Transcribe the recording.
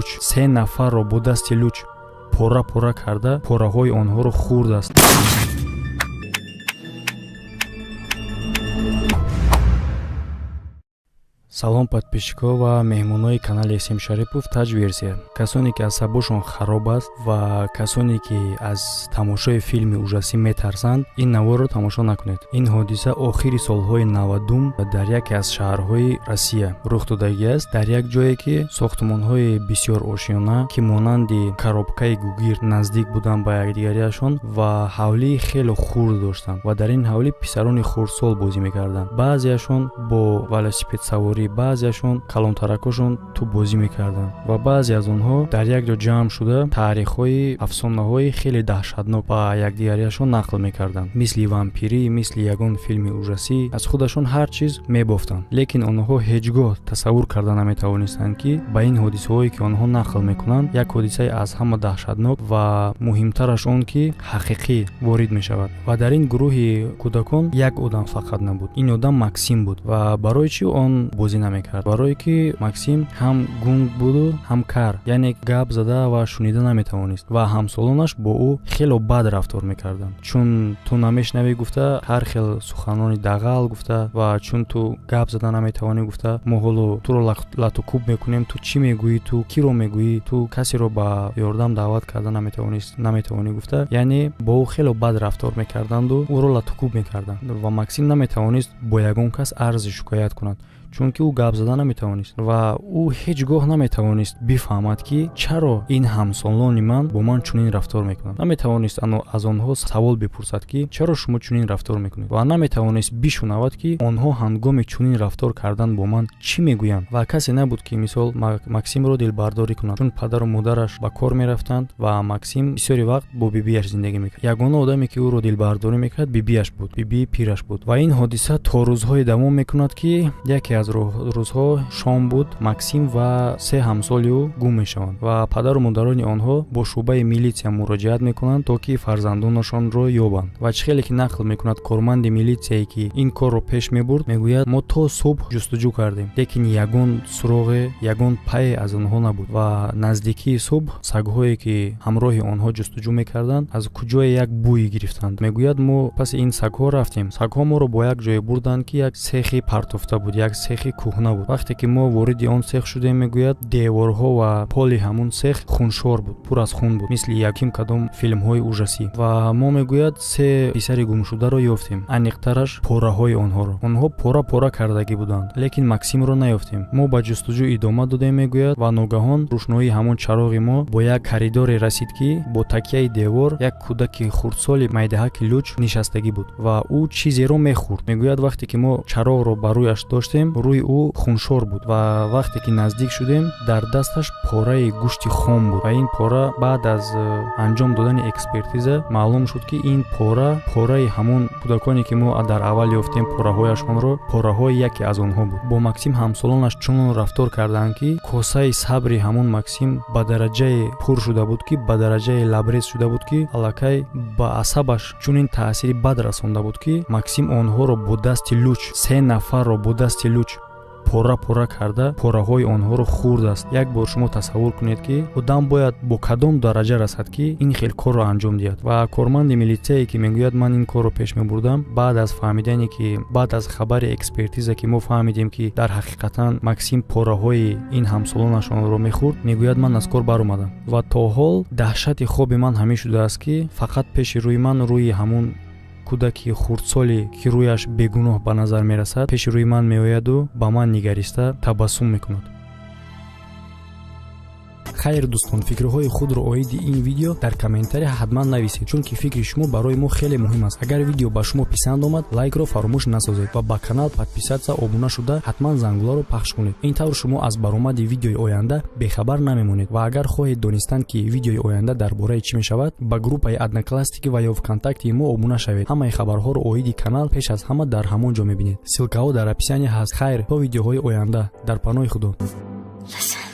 луч се нафарро бо дасти луч пора пора карда, пораҳои онҳоро хӯрдааст. Салом, подписчикҳо ва меҳмонои канали См Шарипов Таҷ Версия. Касоне ки асабошон хароб аст ва касоне ки аз тамошои филми ужасӣ метарсанд, ин наворро тамошо накунед. Ин ҳодиса охири солҳои 90 дар яке аз шаҳрҳои Россия рух додагиаст, дар як ҷое ки сохтмонҳои бисёр ошиёна, ки монанди коробкаи гугирд наздик буданд ба якдигариашон ва ҳавлии хеле хурд доштанд, ва дар ин ҳавлӣ писарони хурдсол бозӣ мекарданд. Баъзеашон бо велосипедсаворӣ, баъзеашон калонтаракошон тӯббозӣ мекарданд ва баъзе аз онҳо дар як ҷо ҷамъ шуда таърихҳои афсонаҳои хеле даҳшатнок ба якдигариашон нақл мекарданд, мисли вампирӣ, мисли ягон филми ужасӣ. Аз худашон ҳар чиз мебофтанд, лекин онҳо ҳеҷ гоҳ тасаввур карда наметавонистанд, ки ба ин ҳодисаҳое ки онҳо нақл мекунанд, як ҳодисаи аз ҳама даҳшатнок ва муҳимтараш он ки ҳақиқӣ ворид мешавад. Ва дар ин гурӯҳи кӯдакон як одам фақат набуд, ин одам Максим буд. Ва барои чӣ он бозӣ намекард? Барое ки Максим ҳам гунг буду ҳам кар, яъне гап зада ва шунида наметавонист, ва ҳамсолонаш бо ӯ хело бад рафтор мекарданд. Чун ту намешнавӣ гуфта, ҳар хел суханони дағал гуфта, ва чун ту гап зада наметавонӣ гуфта, мо ҳоло туро лату кӯб мекунем, ту чӣ мегӯӣ, ту киро мегӯӣ, ту касеро ба ёрдам даъват карда наметавонӣ гуфта, яъне бо ӯ хело бад рафтор мекарданду ӯро лату кӯб мекарданд. Ва Максим наметавонист бо ягон кас арзи шикоят кунад, чунки ӯ гап зада наметавонист ва ӯ ҳеҷ гоҳ наметавонист бифаҳмад, ки чаро ин ҳамсолони ман бо ман чунин рафтор мекунанд. Наметавонист аз онҳо савол бипурсад, ки чаро шумо чунин рафтор мекунед, ва наметавонист бишунавад, ки онҳо ҳангоми чунин рафтор кардан бо ман чӣ мегӯянд. Ва касе набуд, ки мисол Максимро дилбардорӣ кунад, чун падару модараш ба кор мерафтанд ва Максим бисёри вақт бо бибиаш зиндагӣ мекард. Ягона одаме ки ӯро дилбардорӣ мекард, бибиаш буд, бибии пираш буд. Ва ин ҳодиса то рӯзҳое давом мекунад, ки яке аз рӯзҳо шом буд, Максим ва се ҳамсоли ӯ гум мешаванд ва падару модарони онҳо бо шӯъбаи милитсия муроҷиат мекунанд, то ки фарзандонашонро ёбанд. Ва чӣ хеле ки нақл мекунад корманди милитсияе ки ин корро пеш мебурд, мегӯяд: мо то субҳ ҷустуҷӯ кардем, лекин ягон суроғе, ягон пае аз онҳо набуд. Ва наздикии субҳ сагҳое ки ҳамроҳи онҳо ҷустуҷӯ мекарданд, аз куҷое як бӯй гирифтанд. Мегӯяд: мо паси ин сагҳо рафтем, сагҳо моро бо як ҷое бурданд, ки як сехи партофта буд, як сехи кӯҳна буд. Вақте ки мо вориди он сех шудем, мегӯяд, деворҳо ва поли ҳамун сех хуншор буд, пур аз хун буд, мисли яким кадом филмҳои ужасӣ. Ва мо, мегӯяд, се писари гумшударо ёфтем, аниқтараш пораҳои онҳоро. Онҳо пора пора кардагӣ буданд, лекин Максимро наёфтем. Мо ба ҷустуҷӯ идома додем, мегӯяд, ва ногаҳон рӯшноии ҳамон чароғи мо бо як коридоре расид, ки бо такяи девор як кӯдаки хурдсоли майдаҳаки луч нишастагӣ буд ва ӯ чизеро мехӯрд. Мегӯяд, вақте ки мо чароғро ба рӯяш доштем, рӯи ӯ хуншор буд ва вақте ки наздик шудем, дар дасташ пораи гӯшти хом буд. Ва ин пора баъд аз анҷом додани экспертиза маълум шуд, ки ин пора пораи ҳамон кӯдаконе ки мо дар аввал ёфтем пораҳояшонро, пораҳои яке аз онҳо буд. Бо Максим ҳамсолонаш чунон рафтор карданд, ки косаи сабри ҳамон Максим ба дараҷае пур шуда буд, ки ба дараҷае лабрез шуда буд, ки аллакай ба асабаш чунин таъсири бад расонда буд, ки Максим онҳоро бо дасти луч, се нафарро бо дасти луч пора пора карда, пораҳои онҳоро хӯрдааст. Як бор шумо тасаввур кунед, ки одам бояд бо кадом дараҷа расад, ки ин хел корро анҷом диҳад. Ва корманди милитсияе ки мегӯяд, ман ин корро пеш мебурдам, баъд аз фаҳмидане ки баъд аз хабари экспертиза ки мо фаҳмидем, ки дар ҳақиқатан Максим пораҳои ин ҳамсолонашонро мехӯрд, мегӯяд, ман аз кор баромадам ва то ҳол даҳшати хоби ман ҳамин шудааст, ки фақат пеши рӯи ман рӯи ҳамун кӯдаки хурдсоле ки рӯяш бегуноҳ ба назар мерасад, пеши рӯи ман меояду ба ман нигариста табассум мекунад. Хайр, дӯстон, фикрҳои худро оиди ин видео дар комментария ҳатман нависед, чунки фикри шумо барои мо хеле муҳим аст. Агар видео ба шумо писанд омад, лайкро фаромӯш насозед ва ба канал подписаться, обуна шуда, ҳатман зангуларо пахш кунед. Ин тавр шумо аз баромади видеои оянда бехабар намемонед. Ва агар хоҳед донистан, ки видеои оянда дар бораи чӣ мешавад, ба группаи Одноклассники ва ё ВКонтакте мо обуна шавед. Ҳамаи хабарҳоро оиди канал пеш аз ҳама дар ҳамон ҷо мебинед. Ссылкаҳо дар описания ҳаст. Хайр, то видеоҳои оянда, дар паноҳи Худо. Listen.